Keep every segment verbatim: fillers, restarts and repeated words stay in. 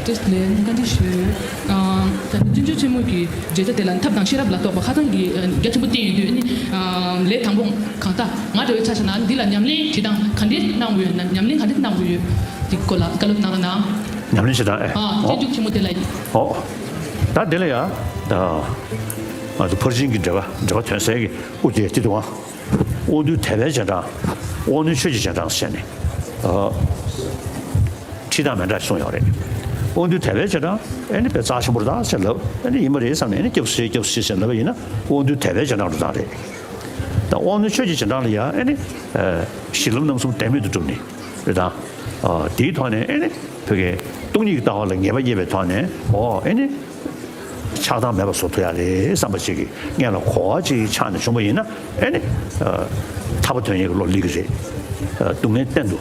ལན་བཀའ་འདྲི་ཞུ། ཨ། ད་ལྟ་བཙུན་ཆུ་ཆེན་མོ་གི་བརྗོད་བྱ་དེ་ལ་ཐབས་དང་ཤེས་རབ་ལ་སོགས་པ་ཧ་ཅང་གི་རྒྱ་ཆེན་པོ་བསྟན་ཡོད་དུས་ནི། ཨ། ལས་དང་པོ་གང་ལྟར་ང་འདྲ་བའི་ཆ་བཞག་ན་འདི་ལ་ཉམས་ལེན་བྱེད་སྟངས་ག་འདྲས་གནང་དགོས་ཡོད་ན། ཉམས་ལེན་ག་འདྲས་གནང་དགོས་ཡོད། དེ་སྐོར་ལ་བཀའ་སློབ་གནང་རོགས་གནང་། ཉམས་ལེན་བྱེད་སྟངས་ཨེ། ཨ། ཨོ། སྤྱོད་འཇུག་ཆེན་མོ་དེ་ལ་ཡིན། ཨོ། ད་དེ་ལ་ཡ། ད་ང་ཚོ་ཕར་ཕྱིན་གྱི་འབྲེལ་བ་འབྲེལ་བ་དོན་གསལ་གྱི་དབུ་དེ་དེ་དུའང་། དབང་རྟུལ་དད་པའི་རྗེས་འབྲང་། དབང་རྣོན་ཆོས་ཀྱི་རྗེས་འབྲང་ཟེར་ནས། ཨ། ཁྲིད་སྟངས་མི་འདྲ་གསུངས་ཡོད་རེད། དབང་རྟུལ་དད་པའི་རྗེས་འབྲང་ཨེ་ནི་དཔེ་རྩ་ཆེན་པོ་རེད་ད་ཟེར་ལབ། ཨེ་ནི་ཡིན་པ་རེད་བསམ་ནས་ཨེ་ནི་སྐྱབས་སུ་མཆི། སྐྱབས་སུ་མཆི་ཟེར་ལབ་པ་ཡིན་ན་དབང་རྟུལ་དད་པའི་རྗེས་འབྲང་འགྲོ་སྟངས་རེད། ད་དབང་རྣོན་ཆོས་ཀྱི་རྗེས་འབྲང་ལ་ཡང་ཨེ་ནི། ཨ། གཞི་ལམ་རྣམ་གསུམ་དོན་སྨྲས་ཏེ་གྲུབ་ནས་རེད་ད། ཨ། དེའི་ཐོག་ནས་ཨེ་ནི་བོད་ཀྱི་སྟོང་ཉིད་ཀྱི་ལྟ་བ་ལ་ངེས་པ་རྙེད་པའི་ཐོག་ནས། ཨོ། ཨེ་ནི། ཆགས་སྡང་མེད་པར་བཟོ་ཐུབ་ཡ་རེད་བསམ་པ་ཅིག་གི་སྔོན་ལ་གོ་བ་ཅིག་ཆགས་ནས་བྱུང་བ་ཡིན་ན། ཨེ་ནི། ཨ། ཐར་པ་དོན་གཉེར་གྱི་བློ་སླེབས་ཀྱི་རེད། ཨ། སྡུག་བསྔལ་གཏན་དུ་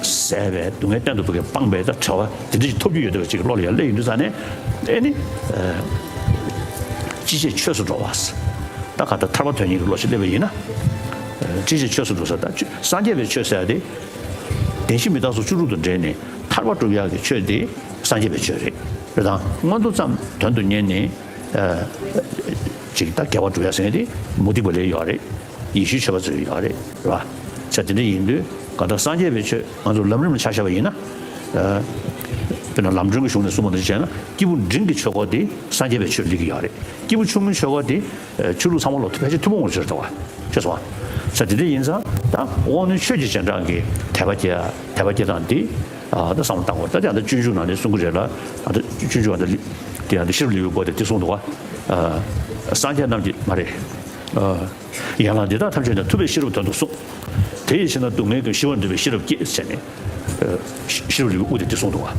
ཟད་པའི། སྡུག་བསྔལ་གཏན་དུ་བོད་ཀྱི་སྤངས་པའི་ད་བྱ་བ་དེ་འདྲ་ཞིག་ཐོབ་རྒྱུ་ཡོད་བསྡད་པ་ཅིག་གི་བློ་ལ་ཡར་སླེབས་ཡོང་དུས་ཙང་ནས། ཨེ་ནི། ཨ། ཅི་བྱས་ཆོས་སུ་འགྲོ་བ། ད་གང་ལྟར་ཐར་པ་དོན་གཉེར་གྱི་བློ་ཞིག་སླེབས་པ་ཡིན་ན། ཨ། ཅི་བྱས་ཆོས་སུ་འགྲོ་ཟེར། ད་སངས་རྒྱས་པའི་ཆོས་ཟེར་ཡ་དེ། བདེན་བཞི་མི་རྟག་སོགས་བཅུ་དྲུག་དང་འབྲེལ་ནས་ཐར་པ་སྒྲུབ་ཡག་གི་ཆོས་དེ་སངས་རྒྱས་པའི་ཆོས་རེད། རེད་དང་། མངོན་མཐོ་ཙམ་དོན་དུ་གཉེར་ནས། ཨ། ཅིག་ད་དགེ་བ་སྒྲུབ་ཡ་ཟེར་མཁན་དེ་མུ་སྟེགས་པ་ལ་ཡོད་རེད། ཡེ་ཤུའི་ཆོས་པ་ཚོ་ལ་ཡོད་རེད། རེད་པ། ས་དེ་འདྲ་ཡིན་དུས་གང་ལྟར་སངས་རྒྱས་པའི་ཆོས་ང་ཚོ་ལམ་རིམ་ལ་ཆ་བཞག་པ་ཡིན་ན། ཨ། དཔེར་ན་ལམ་སྒྲོན་གྱི་གཞུང་ནས་གསུངས་པ་ནང་བཞིན་བྱས་ན་སྐྱེས་བུ་འབྲིང་གི་ཆོས་སྐོར་དེ་སངས་རྒྱས་པའི་ཆོས་སླེབས་ཀྱི་ཡོད་རེད། སྐྱེས་བུ་ཆུང་ངུའི་ཆོས་སྐོར་དེ། ཨ། ཆོས་ལུགས་ཚང་མ་ལོ་ཕལ་ཆེར་ཐུན་མོང་མ་ཡིན་པ་རེད་ད། ཤེས་སོང་ཨ། ས་དེ་འདྲ་ཡིན་ཙང་ད་དབང་རྣོན་ཆོས་ཀྱི་རྗེས་འབྲང་གི་དད་པ་སྐྱེ་ཡ། དད་པ་སྐྱེ་སྟངས་དེ། ཨ། ད་བསམ་བློ་བཏང་དགོས། ད་དེ་ཡང་ད་སྤྱོད་འཇུག་ནང་ནས་གསུང་གི་རེད་ལ། ཨ། ད་སྤྱོད་འཇུག་ཨ། ད་དེ་ཡང་ད་ཤེས་རབ་ལེའུའི་མགོ་དེ་དེ་གསུངས་འདུག་ག། ཨ། སངས་རྒྱས་རྣམས་ཀྱིས་མ་རེད། ཨ། ཡན་ལག་འདི་དག་ཐམས་ཅད་ནི་ཐུབ་པས་ཤེས་རབ་དོན་དུ་གསུངས། དེ་ཡི་ཕྱིར་ན་སྡུག་བསྔལ་ཀུན་ཞི་བར་འདོད་པའི་ཤེས་རབ་བསྐྱེད་ཟེར་ནས། ཨ། ཤེས་རབ་ལེའུའི་དབུ་དེ་དེ་གསུངས་འདུག་ག།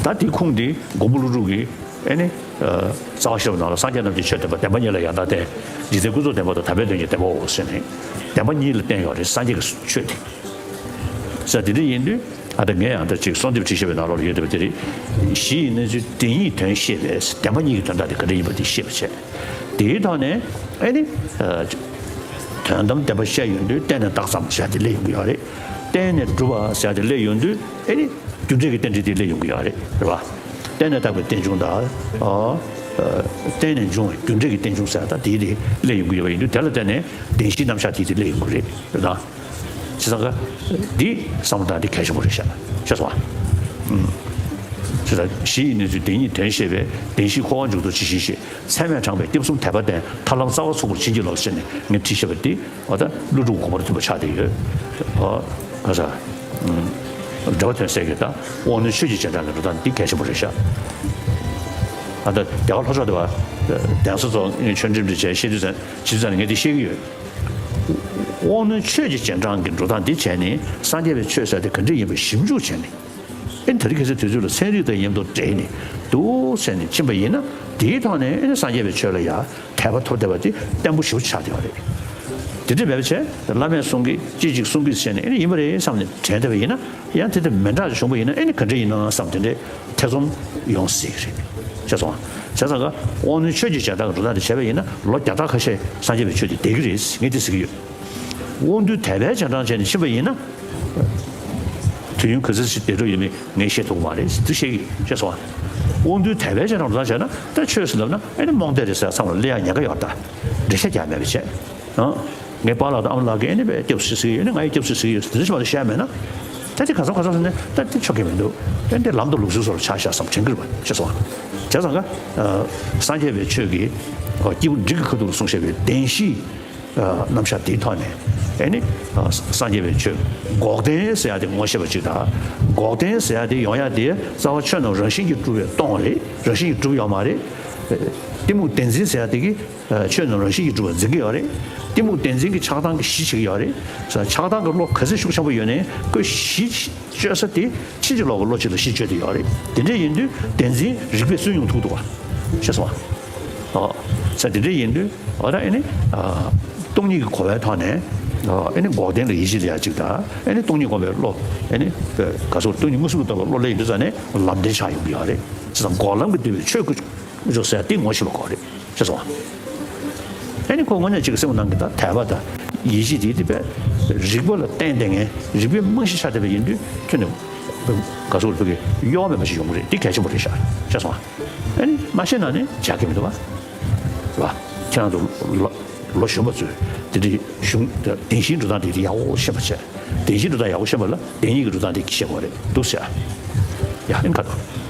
ད་དེའི་ཁུངས་དེ་མགོན་པོ་ཀླུ་སྒྲུབ་ཀྱིས། ཨེ་ནི། ཨ། རྩ་བ་ཤེས་རབ་ནང་ལ་སངས་རྒྱས་རྣམས་ཀྱི་ཆོས་བསྟན་པ། བདེན་པ་གཉིས་ལ་ཡང་དག་བརྟེན། འཇིག་རྟེན་ཀུན་རྫོབ་བདེན་པ་དང་། དམ་པའི་དོན་གྱི་བདེན་པའོ་ཟེར་ནས། བདེན་པ་གཉིས་ལ་བརྟེན་ཡོད་རེད་སངས་རྒྱས་ཀྱི་ཆོས་དེ། ས་དེ་འདྲ་ཡིན་དུས་ཨ། ད་ངས་ཡང་ད་ཅིག་གསོལ་འདེབས་བྲིས་བཞག་པའི་ནང་ལོགས་ལ་ཡོད་བསྡད་པ་དེ་རེད། གཞི་ཡི་གནས་ཚུལ་བདེན་གཉིས་དོན་ཤེས་པས། བདེན་པ་གཉིས་ཀྱི་དོན་དག་དེ་ག་འདྲ་ཡིན་པ་དེ་ཤེས་པར་བྱས། དེའི་ཐོག་ནས་ཨེ་ནི། ཨ། དོན་དམ་བདེན་པ་བཤད་ཡོང་དུས་བརྟེན་ནས་བཏགས་ཙམ་ཟེར་ཡ་དེ་སླེབས་ཡོང་གི་ཡོད་རེད། བརྟེན་ནས་གྲུབ་པ་ཟེར་ཡ་དེ་སླེབས་ཡོང་དུས་ཨེ་ནི། རྒྱུ་འབྲས་ཀྱི་རྟེན་འབྲེལ་དེ་སླེབས་ཡོང་གི་ཡོད་རེད། རེད་པ། བརྟེན་ནས་བཏགས་པའི་རྟེན་འབྱུང་དང་། ཨ། ཨ། བརྟེན་ནས་འབྱུང་བའི་རྒྱུ་འབྲས་ཀྱི་རྟེན་འབྱུང་ཟེར་ཡ་ད་དེ་དེ་སླེབས་ཡོང་གི་ཡོད་པ་ཡིན་དུས། དེ་ལ་བརྟེན་ནས་བདེན་བཞིའི་རྣམ་གཞག་དེ་དེ་སླེབས་ཡོང་གི་རེད། རེད་དང་། བྱས་ཙང་ཀ་འདི་བསམ་བློ་བཏང་། འདི་གལ་ཆེན་པོ་རེད་ཤག། ཤེས་སོང་ཨ། ཨུམ། བྱས་ཙང་གཞི་ཡི་གནས་ཚུལ་བདེན་གཉིས་དོན་ཤེས་པས། བདེན་བཞིའི་འཁོར་བ་མཇུག་རྫོགས་ཇི་བཞིན་ཤེས། ཚད་མས་དྲངས་པའི་སྐྱབས་གསུམ་དད་པ་བརྟེན། ཐར་ལམ་རྩ་བ་ཚུགས་པར་བྱིན་གྱིས་རློབས་ཟེར་ནས་ངས་བྲིས་བཞག་པ་འདི། འོ། ད་ཀླུ་སྒྲུབ་དགོངས་པ་རེ་མཐུན་པ་ཆགས་བསྡད་ཡོད། ཨོ། ག་ས། ཨུམ། འབྲེལ་བ་དོན་གསལ་གྱི་ད་དབང་རྣོན་ཆོས་ཀྱི་རྗེས་འབྲང་གི་འགྲོ་སྟངས་འདི་གལ་ཆེན་པོ་རེད་ཤག། ཨ། ད་རྒྱ་གར་ལྷོ་ཕྱོགས་དེ་བ་གདན་ས་ཚོ་ངས་ཆོས་འབྲེལ་འདི་བྱས་བཤད་དུས་ཙང་། བྱེད་དུས་ཙང་ནས་ངས་འདི་བཤད་ཀྱི་ཡོད། དབང་རྣོན་ཆོས་ཀྱི་རྗེས་འབྲང་གི་འགྲོ་སྟངས་འདི་བྱས་ནས་སངས་རྒྱས་པའི་ཆོས་ཟེར་དེ་ག་འདྲ་ཡིན་པ་ཞིབ་འཇུག་བྱས་ནས། ཨེ། ད་རེས་ཁ་སང་དུས་ཚོད་ལ་ཚན་རིག་དང་མཉམ་དུ་འབྲེལ་ནས་འདུག་ཟེར་ནས་ཕྱིན་པ་ཡིན་ན། དེའི་ཐོག་ནས་ཨེ་ནི་སངས་རྒྱས་པའི་ཆོས་ལ་ཡང་དད་པ་ཐོབ་བསྡད་པ་དེ་བརྟན་པོ་ཞེ་པོ་ཆགས་བསྡད་པ་རེད། དེ་འདྲ་མེད་པ་བྱས། བླ་མས་གསུང་གི་ཅི་ཅིག་གསུང་གི་བྱས་ནས་ཨེ་ནི་ཡིན་པ་རེད་བསམ་ནས་དྲན་བསྡད་པ་ཡིན་ན། ཡང་དེ་དེ་མི་འདྲ་བྱུང་བ་ཡིན་ན་ཨེ་ནི་ག་འདྲ་ཡིན་ན་བསམ། དེ་འདྲའི་ཐེ་ཚོམ་ཡོང་སྲིད་ཀྱི་རེད། ཤེས་སོང་ཨ། བྱས་ཙང་ཀ་དབང་རྣོན་ཆོས་ཀྱི་རྗེས་འབྲང་གི་འགྲོ་སྟངས་དེ་བྱས་པ་ཡིན་ན་ལོ་བརྒྱ་ཕྲག་ཁ་ཤས་སངས་རྒྱས་པའི་ཆོས་དེ་བསྡད་ཀྱི་རེད། ངས་དེ་ཟེར་གྱི་ཡོད། དབང་རྟུལ་དད་པའི་རྗེས་འབྲང་བྱས་ནས་ཕྱིན་པ་ཡིན་ན། དུས་ཡུན་ག་ཚོད་ཞིག་བསྡད་འགྲོ་ཡོད་མེད་ངས་བཤད་ཐུབ་ཀྱི་མ་རེད། དེ་བཤད་ཀྱི། ཤེས་སོང་ཨ། དབང་རྟུལ་དད་པའི་རྗེས་འབྲང་རུ་ཐག་བྱས་ན་ད་ཆོས་ཟེར་ལབ་ན་ཨེ་ནི་རྨོངས་དད་རེད་ཟེར་བསམ་བློ་སླེབས་ཡ་ཉེན་ཁ་ཡོད་ད། འགྲེལ་བཤད་རྒྱག་མེད་པ་བྱས། ཨང་། ངའི་པཱ་ལགས་དང་ཨ་མ་ལགས་ཀྱིས་ཨེ་ནི་དཔེ་སྐྱབས་སུ་ཟེར་གྱི་ཡོད། ཨེ་ནི་ང་ཡི་སྐྱབས་སུ་ཟེར་གྱི་ཡོད། དེ་འདྲ་ཞིག་མ་གཏོགས་བཤད་མེད་ན། ད་དེ་ག་ཚོད་ག་ཚོད་ཟེར་ནས་ད་དེ་ཆོག་གི་མི་འདུག། ཨེ་འདི་ལམ་དང་ལུགས་སྲོལ་སོགས་ལ་ཆ་བཞག་བསམ་དྲན་གྱི་རེད་པ། ཤེས་སོང་ཨ། བྱས་ཙང་ཀ་ཨ། སངས་རྒྱས་པའི་ཆོས་ཀྱི་ཨ། སྐྱེས་བུ་འབྲིང་གི་ཁ་ཐུག་ལ་གསུངས་བཞག་པའི་བདེན་བཞིའི། ཨ། རྣམ་གཞག་དེའི་ཐོག་ནས་ཨེ་ནི། ཨ། སངས་རྒྱས་པའི་ཆོས་འགོག་བདེན་ཟེར་ཡ་དེ་ངོ་ཤེས་པ་ཅིག་དང་། འགོག་བདེན་ཟེར་ཡ་དེ་ཡོང་ཡ་དེ་རྩ་བ་ཆོས་རྣམས་རང་བཞིན་གྱིས་གྲུབ་པས་སྟོང་བ་རེད། རང་བཞིན་གྱིས་གྲུབ་ཡོད་མ་རེད། ཨ། གཏི་མུག་བདེན་འཛིན་ཟེར་ཡ་དེ་གིས། ཨ། ཆོས་རྣམས་རང་བཞིན་གྱིས་གྲུབ་པར་འཛིན་གྱི་ཡོད་རེད། གཏི་མུག་བདེན་འཛིན་གྱིས་ཆགས་སྡང་གི་གཞི་བྱེད་ཀྱི་ཡོད་རེད། ཆགས་སྡང་གི་བློ་ག་ཚོད་ཤུགས་ཆེན་པོ་ཡོད་ནའི་ཁོས་གཞི་བཅོས་ས་དེ་ཕྱིན་ཅི་ལོག་གི་བློ་གཅིག་ལ་གཞི་བཅོས་བསྡད་ཡོད་རེད། དེ་འདྲ་ཡིན་དུས་བདེན་འཛིན་རིགས་པས་སུན་ཡོང་ཐུབ་འདུག་ག། ཤེས་སོང་ཨ། ཨོ། ས་དེ་འདྲ་ཡིན་དུས་ཨོ་ད་ཨེ་ནི། ཨ། སྟོང་ཉིད་ཀྱི་གོ་བའི་ཐོག་ནས། ཨོ། ཨེ་ནི་འགོག་བདེན་ལ་ཡིད་ཆེས་ལ་ཡ་གཅིག་དང་། ཨེ་ནི་སྟོང་ཉིད་སྒོམ་པའི་བློ། ཨེ་ནི་ག་ཚོད་སྟོང་ཉིད་མངོན་སུམ་དུ་རྟོགས་པའི་བློ་སླེབས་ཡོང་དུས་ཙ་ནས་ལམ་བདེན་ཆགས་ཡོང་གི་ཡོད་རེད། བྱས་ཙང་འགོག་ལམ་གྱིས་བསྡུས་པའི་ཆོས་ཀྱི། འཇོག་ཟེར་དེ་ངོ་ཤེས་པ་དགོས་རེད། ཤེས་སོང་ཨ། ཨེ་ནི་ཁོ་དངོས་གནས་ཅིག་གི་སེམས་ནང་གི་ད་དད་པ་དང་ཡིད་ཆེས་དེ་དེ་བས་རིགས་པ་ལ་བརྟེན་བསྡད་མཁན། རིགས་པའི་རྨང་གཞི་ཆགས་བསྡད་པ་ཡིན་དུས་ཁྱོན་ནས་ ག་ཚོད་ལ་ཕ་གི་གཡོ་བ་མེད་པ་ཞིག་ཡོང་གི་རེད། འདི་གལ་ཆེན་པོ་རེད་ཤག་ཤེས་སོང་ཨ། ཨ་ནི་མ་ཤེས་ན་ནི་བྱ་གི་མི་འདུག་བ། རེད་བ། ཁྱེད་རང་ཚོ་ལོ་ལོ་གཞོན་པ་ཚོས་དེ་འདྲའི་གཞུང་བདེན་བཞིའི་འགྲོ་སྟངས་དེ་ཡག་པོ་ཤེས་པ་བྱས། བདེན་བཞིའི་འགྲོ་སྟངས་ཡག་པོ་ཤེས་པ་ལ་བདེན་གཉིས་ཀྱི་འགྲོ་སྟངས་དེ་ཤེས་དགོས་རེད་འདུག་ཟེར། ཡ་ཨ་ནི་ཁ་དོག